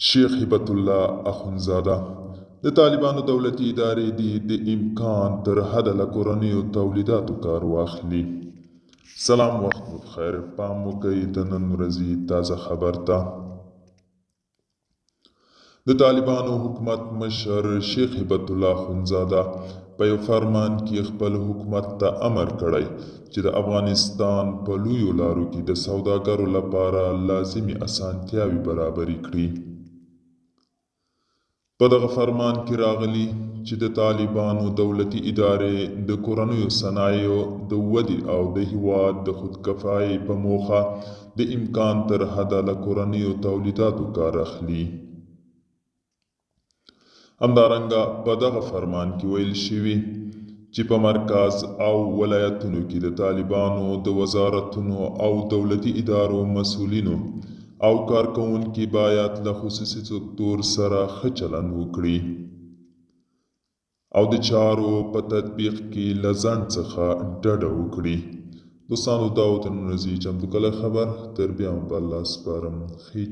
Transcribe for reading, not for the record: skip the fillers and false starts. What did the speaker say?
شیخ هبت الله اخندزاده، د طالبانو دولتي ادارې دې د امکان تر حده له کورنیو تولیداتو کار واخلي. سلام وخت مو پخیر، پام وکړئ د نن ورځې تازه خبر ته. د طالبانو حکومت مشر شیخ هبت الله اخندزاده په یو فرمان کې خپل حکومت ته امر کړی چې د افغانستان په لویو لارو کې د سوداګرو لپاره لازمې اسانتیاوې برابرې کړي. په دغه فرمان کې راغلي چې د طالبانو دولتي ادارې د کورنیو صنایعو د ودې او د هیواد د خودکفایۍ په موخه د امکان تر حده له کورنیو تولیداتو کار اخلي. همدارنګه په دغه فرمان کې ویل شوي چې په مرکز او ولایتونو کې د طالبانو د وزارتونو او دولتي ادارو مسؤلینو او کارکوونکي باید له خصوصي سکتور سره ښه چلند وکړي او د چارو په تطبیق کې له ځنډ څخه ډډه وکړي. دوستانو دا و د نن ورځې چمتو کړی خبر. تر بیا مو په الله سپارم. ښې.